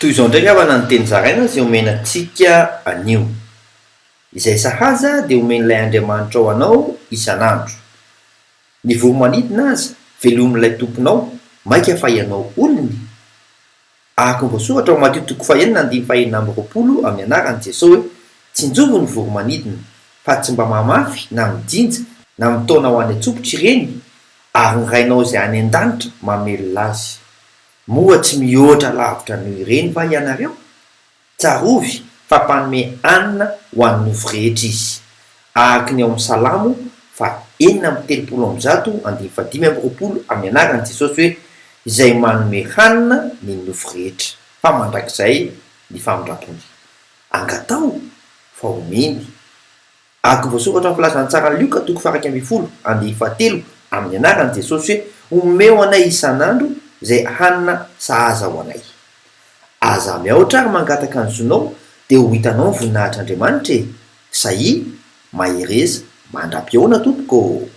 Toy izao indray havana ny teny zaraina izay omena antsika anio. Izay sahaza dia omen'ilay Andriamanitrao anao isan'andro. Ny voro-manidina aza velomin'ilay Tomponao mainka fa ianao olony? Araka ny voasoratra ao Matio toko fahenina andininy fahenina amby 20 amin'ny anaran'i Jesoa hoe, Tsinjovy ny voro-manidina, fa tsy mba mamafy na mijinja na mitaona ho any an-tsopitra ireny, ary ny Rainao izay any an-danitra mamelona azy. Moa tsy mihoatra lavitra noho ireny va ianareo? Tsarovy fa mpanome hanina ho an'ny nofo rehetra Izy. Araka ny ao amin'ny Salamo faha 136 andininy faha 25 amin'ny anaran'i Jesosy hoe, Izay manome hanina ny nofo rehetra, fa mandrakizay ny famindrampony. Angataho fa homeny. Araka ny voasoratra amin'ny Filazantsaran'i Lioka toko faha 11 andininy fahatelo amin'ny anaran'i Jesosy hoe, Omeo anay isan'andro izay hanina sahaza ho anay. Aza miahotra ary mangataka ny zonao dia ho hitanao ny voninahitr'Andriamanitra e! Sahia, mahereza, mandra-pihaona tompoko ô!